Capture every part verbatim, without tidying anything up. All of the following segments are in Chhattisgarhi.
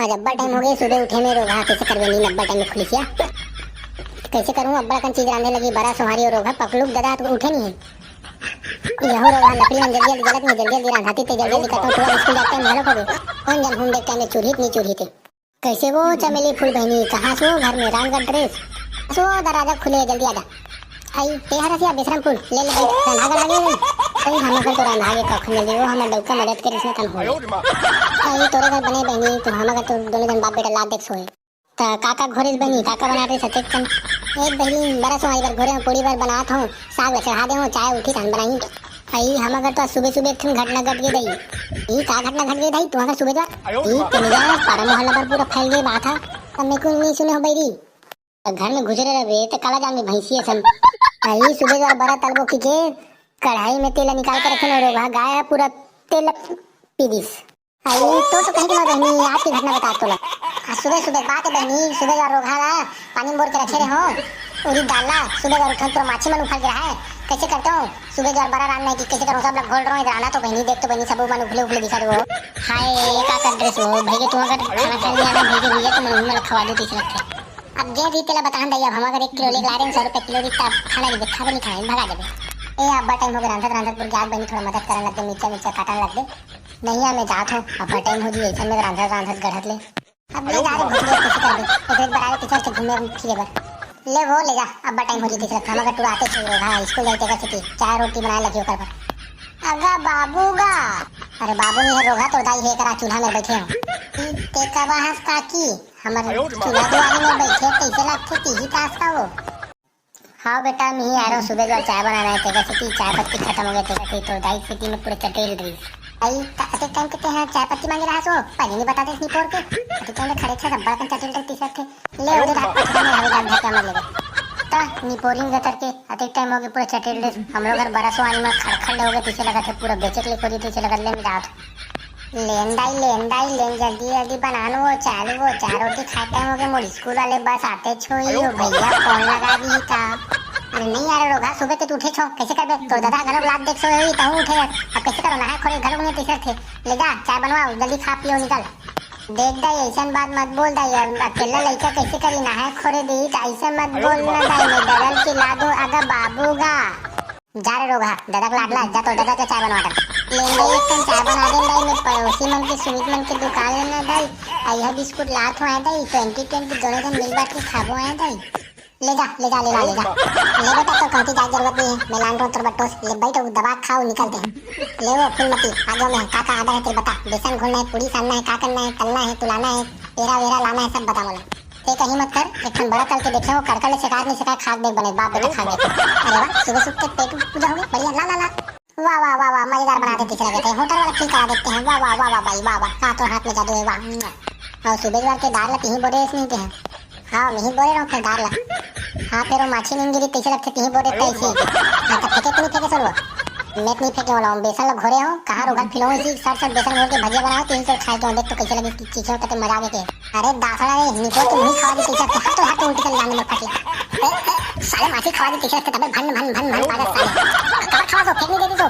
आज अब्बड़ टाइम हो गए सुबह उठे में रोगहा, कैसे करबे नींद अब्बड़ टाइम में खुलिस या। कैसे करूँ, अब्बड़ अकन चीज रांधे लगी, बरा सोहारी और रोगहा पकलू के ददा तो उठे नहीं है। यहू रोगहा लकड़ी मन जल्दी जल्दी जलत नहीं, जल्दी जल्दी रांधाती ते जल्दी जल्दी करता हूँ, तुरंत स्कूल जाते हैं, घलो खोबे। कौन जन हूँ देख टाइम में चूल्ही इतनी चूल्ही थे। कैसे वो चमेली फूल बहनी, कहाँ सो घर में रामगढ़ ड्रेस? सो दरवाजा खुले है, जल्दी आजा। आई, ते हरस या बेशरम फूल, ले ले बैठ, रंधा गड़ा गे। आई, हम अगर तो रंधा गे कखन जल्दी, वो हमर डौका मदद करिस न तन हो। आई, तोरे घर बने बहनी, तू हम अगर तो दोनों जन बाप बेटा लात देख सोए। त काका घोरिस बहनी, काका बना रही सतेक कन। ए बहनी, बरा सोहारी बर घोरे हूँ, पूड़ी बर बनात हूँ, साग ला चढ़ा दे हूँ, चाय उठी तहन बनाई। आई, हम अगर तो आज सुबह सुबह एक ठन घटना घट गे दई। ई का घटना घट गे दई, तू अगर सुबह जा। ई के निजा, पारा मोहल्ला पर पूरा फैल गे बात है। तब मैं कुछ नहीं सुने हो बैरी। त घर में घुसरे रहे त काला जान में भैंसी असन। आई सुबह जर बरा तलबो की के कढ़ाई में तेल निकाल के रखे न रोगहा, गाय पूरा तेल पी दिस। आई तो, तो कहीं के ना बहनी, आज की घटना बता तोला। आज सुबह सुबह बात है बहनी, सुबह जर रोगहा ला पानी में बोर के रखे रहे हो, उरी डाला, सुबह जर उठन पूरा माछी मन उफल गे रहा है। कैसे करते हो? सुबह जर बरा रांध नहीं कि कैसे करूँ, सब लोग घोल रहे हो, इधर आना तो बहनी, देख तो बहनी, सब मन उफले उफले दिखा दो। हाय, का कर ड्रेस हो, भैया तू अगर खाना खा लिया ना, भैया भैया तुम मन खवा दो, तीस रखे। अब जे भी तेला बतान दई, अब हम अगर एक किलो लेके ला रहे हैं, सौ रुपया किलो दी, तब खाना नहीं खाबे, नहीं खाए, भगा देबे। ए, अब्बड़ टाइम हो गया रांधत रांधत, बुर गैस बनी, थोड़ा मदद करन लग दे, मिर्चा मिर्चा काटन लग दे। नहीं, मैं जात हूँ, अब्बड़ टाइम हो जी, ऐसा में रांधत रांधत गढ़त ले। अब ले जा रे भोसड़ी, कैसे कर दे, एक एक बार आए टीचर से घूमे फिरे बर। ले वो ले जा, अब्बड़ टाइम हो जी, तीस रखे, हम अगर टुराते थे, हाँ, स्कूल जाते कर सकती, चाय रोटी बनाए लगी ओकर पर। अगा बाबू गा। अरे बाबू नहीं है, रोगहा तो दाई है, एकरा चूल्हा में बैठे हो। ई ते कबा हस काकी, हमर चूल्हा दुआरी में बैठे कैसे लगथे, तीही तास का वो। हाँ बेटा, मैं ही आ रहा हूँ, सुबह जो चाय बनाना है, तेरा सेती चाय पत्ती खत्म हो गया, तेरा सेती तो दाई सेती में पूरे चटेल रही। आई, अते टाइम के ते हैं चाय पत्ती मांगे रहा सो, पहले नहीं बता दे निपोर के। अते टाइम खड़े थे, सब बड़ा चटेल रही, तीसरा थे। ले, उधर हाथ पकड़ के हवे जान धक्का मार लेबे। त निपोरी में गतर के अतेक टाइम हो गए, पूरा चटेल ड्रेस। हम लोग घर बरस वाली में खड़खड़ ले हो गए, तैसे लगा थे पूरा बेचे के लिए खोजी, तैसे लगा ले में जात। लेन दाई, लेन दाई, लेन जल्दी जल्दी बना लो, वो चालू वो चार रोटी खाए टाइम हो गए, मोर स्कूल वाले बस आते छोई हो भैया, फोन लगा दी का। अरे नहीं यार रोगहा, सुबह के तू उठे छो, कैसे करबे? तो दादा गलत लात देख सोए हुई, तहूँ उठे। अब कैसे करो, नहाए खोरे घर में तैसे थे। ले जा, चाय बनवाओ, जल्दी खा पियो, निकल। देख दाई, ऐसन बात मत बोल दाई, अब अकेला लइका कैसे करी, नहाए खोरे दी, त ऐसे मत बोल ना दाई, मैं डरल चिल्ला दूं, अगर बाबू गा। जा रे रोगहा, ददा के लाडला, जा तो ददा के चाय बनवा दे। ले दाई, एक कन चाय बना दे दाई, मैं पड़ोसी मन के, सुमित मन के दुकान ले ना दाई, आ यह बिस्कुट लात हो आए दाई, ट्वेंटी ट्वेंटी दोनों जन मिल बांट के खाबो आए दाई। ले जा, ले जा, ले ला, ले जा। ले बेटा, तो कहती जाए जरूरत नहीं है, मैं लान रहा हूँ तोर बट्टोस, ले बैठ, वो दबा खाओ, निकलते हैं। ले वो फूलमती, आगे में का का आर्डर है तेरे बता, बेसन घोलना है, पूड़ी सानना है, का करना है, तलना है, तुलाना है, पेरा वेरा लाना है, सब बता मोला। ते कहीं मत कर, एक ठन बड़ा तल के देखे हो, कड़कड़ ले शिकायत नहीं शिकायत, खा देख बने, बाप बेटा खा देख। अरे वाह, सुबह सुबह के पेट पूजा हो गई, बढ़िया, ला ला ला। वाह, वाह, वाह, वाह, मजेदार बना देते चले गए थे। होटल वाला फील करा देते हैं। वाह, वाह, वाह, वाह, भाई, वाह, वाह। हाँ, तो हाथ में जादू है, वाह। और सुबह के दाल ला तिही बोरे इसमें के हैं। हाँ, मैं ही बोरे रहा हूँ फिर दाल ला। हाँ, फिर वो माछी नहीं गिरी, कैसे लगते तिही बोरे तैसे ही। हाँ, तो फेंके कि नहीं फेंके सर वो? मैं तो नहीं फेंके वाला हूँ। बेसन ला घोरे हो, कहाँ रोगन फिलो इसी सर सर बेसन घोर के भजिया बनाओ, तिही सर खाए के हो। देख तो कैसे लगे इसकी चीखें होते मजा आवे के। अरे दासड़ा रे, निचोड़ के मुंह खवा दी कैसे लगते। हट तो हट तो उल्टी चली जाने में फटी। ए, ए, साले माछी खवा दी कैसे लगते, तबे भन भन भन भन पागल साले। कब खवा दो, फेंक नहीं देती तो।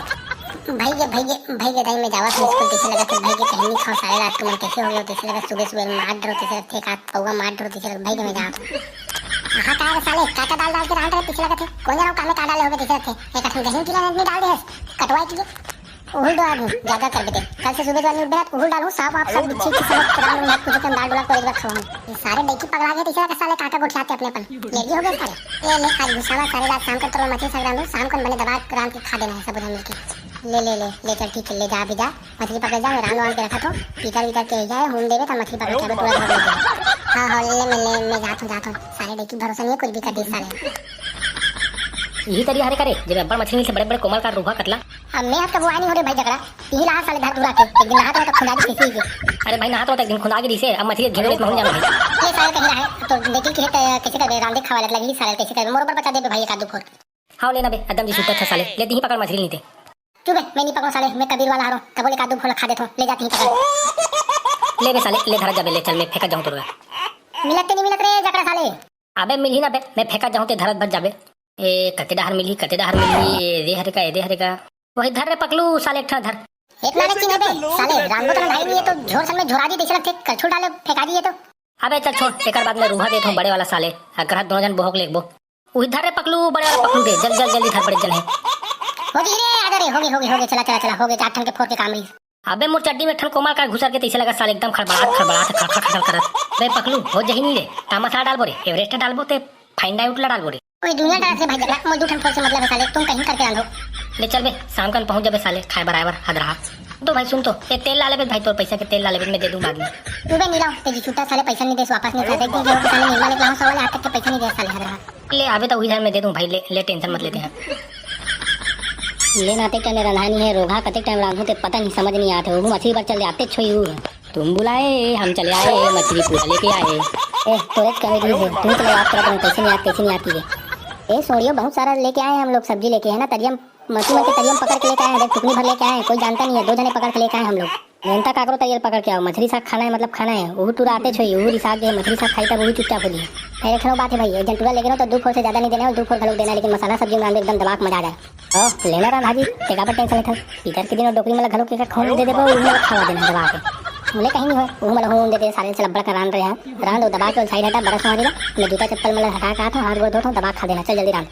भाई के, भाई के, भाई के दाई में जावत हूँ स्कूल, तैसे लगत है, भाई के कहीं नहीं खाओ, सारे रात को मन कैसे हो गया, तैसे लगत सुबह सुबह मार डरो, तैसे लगत एक हाथ पौवा मार डरो, तैसे लगत भाई के मैं जावत हूँ। हाँ, का रे साले, का का डाल डाल के रहा है, तैसे लगत है, कौन जाना कामे का डाले होगे, तैसे लगत है, एक हाथ में गहन की नहीं डाल दे, कटवाई की, उहुल डाल दूँ, ज्यादा कर बेटे, कल से सुबह जल्दी उठ बेटा, उहुल डालूँ, साफ आप सब बिच्छी की समझ, राम नाथ पूछे के हम डाल डुला को एक बार खाऊंगा। ये सारे डैकी पगला गए, तैसे लगत साले, का का गोठियाते अपने अपन, लेडी हो गए सारे। ये ले, आज घुसावा सारे रात शाम का तोड़ मछली साग डालूँ, शाम को बने दबा राम के खा देना है सब उधर मिलके। ले, ले, ले, ले, चल, ठीक है, ले जा, अभी जा, मछली पकड़ जा, मैं रांध वांध के रखा तो, पीतर वीतर के जाए, हून देवे, तब मछली पकड़ के आवे, पूरा भर दे। हाँ, हाँ, ले, ले, मैं, ले, मैं जात हूँ, जात हूँ, सारे डैकी भरोसा नहीं है, कुछ भी कर दे साले। यही तरी हरे करे, जब अब्बड़ मछली मिलथे, बड़े-बड़े कोमल का रूहा कतला। अब मैं हट कबो आए नहीं हो रे भाई जकड़ा, यही लाहा साले धर धुरा के, एक दिन नहात रहो तो खुंदा के खींची के। अरे भाई, नहात रहो तो एक दिन खुंदा के दिसे, अब मछली घेरो में जाम भाई। ये साले कहीं रहा है, तो बेटी की है, कैसे करबे, रांधे खावा लग लगी साले, कैसे करबे, मोर ऊपर बचा देबे भाई, एक आध दो फोर। हाँ, लेना बे, एकदम जी छूटत है साले, ले तिही पकड़ मछली नहीं ते। चुप बे, मैं नहीं पकड़ो साले, मैं कबीर वाला हरो, कबो ले कादू भोला खा देथो, ले जा तिही पकड़। ले बे साले, ले धरत जाबे, ले चल, मैं फेंकत जाऊँ तोर बर। मिलत ते नहीं मिलत रे जकड़ा साले। अबे मिलही ना बे, मैं फेंकत जाऊँ ते धरत भर जाबे। ए, कते डहर मिलही, कते डहर मिलही, ए दे हरे का, ए दे हरे का। वही धर रे पकलू, साले एक ठा धर। इतना ले चिन्हे बे, साले रामगो तो नहाई नहीं है तो झोर सन में झोरा दी, तैसे लगथे करछुल डाले फेंका दी ये तो। अबे चल छोड़, एकर बाद में रूहा देत हूँ बड़े वाला साले, अकरहा दोनों जन बोहक लेगबो। उही धर रे पकलू, बड़े वाला पकलू दे, जल्दी जल्दी जल्दी धर, बड़े जन है। हो जी रे, आजा रे, होगे होगे होगे, चला चला चला, होगे, चार ठन के फोर के काम रही। अबे मोर चड्डी में एक ठन कोमल का घुसर के तैसे लगा साले एकदम खड़बड़ात खड़बड़ात खड़खड़ खड़खड़ करत। बे पकलू, हो जही नहीं रे, का मसाला डालबो रे, एवरेस्ट डालबो ते फाइन डाइट ला डालबो रे। कोई दुनिया डाल से भाई जगह, मोर दू ठन फोर से मतलब है साले, तुम कहीं करके रांधो। ले चल बे, शाम कन पहुंच जाबे साले, खाए बराबर हद रहा। तो भाई सुन तो, ये तेल ला लेबे भाई, तोर पैसा के तेल ला लेबे, मैं दे दूं बाद में। तू बे नीला, तेजी छुट्टा साले पैसा नहीं दे, वापस नहीं कर दे, एक दिन जो साले निर्मा लेके लाऊं, सौ वाले आज तक के पैसा नहीं दे साले हद रहा। ले आबे तो उही धर में दे दूं भाई, ले, ले टेंशन मत लेते हैं। ले ना, अतेक टाइम ले रंधानी है, रोगहा कतेक टाइम रांधू ते पता नहीं, समझ नहीं आते। वो मछली पर चल दे, आते छोई ऊ। तुम बुलाए, हम चले आए, मछली पूरा लेके आए। ए, तोरेच कॉमेडी है, तुम तो बात करत हो, कैसे नहीं आते, कैसे नहीं आती है। ए, सोड़ियो, बहुत सारा लेके आए हैं हम लोग, सब्जी लेके, है ना, तरियम, मछली मन के तरियम पकड़ के लेके आए हैं, देख, टुकनी भर लेके आए हैं, कोई जानता नहीं है, दो जने पकड़ के लेके आए हैं हम लोग। जनता काकरो तरियल पकड़ के आओ, मछली साग खाना है, मतलब खाना है, वो टूरा आते छोई, वो रिसाग गए, मछली साग खाई तब वो चुपचाप हो गई। अरे, एक ठो बात है भाई, एक जन टूरा लेके ना तो दू फोर से ज्यादा नहीं देना है, दू फोर घलोक देना है, लेकिन मसाला सब्जी में एकदम दबा के मजा आ जाए। ओ, लेना राम भाजी, ते काबर टेंशन लेथव? इधर के दिन डोकरी मन ला घलो के खून दे देबो, उही मन ला खवा देना दबा के। मुले कहीं नहीं हो, उही मन ला खून दे दे, साले से लब्बड़ करान रहे हैं। रान दो दबा के, साइड हटा, बरस मारी ला। मैं जूता चप्पल मन ला हटा के आत हूँ, हाथ गोड़ धोत हूँ, दबा के खा देना। चल जल्दी रान।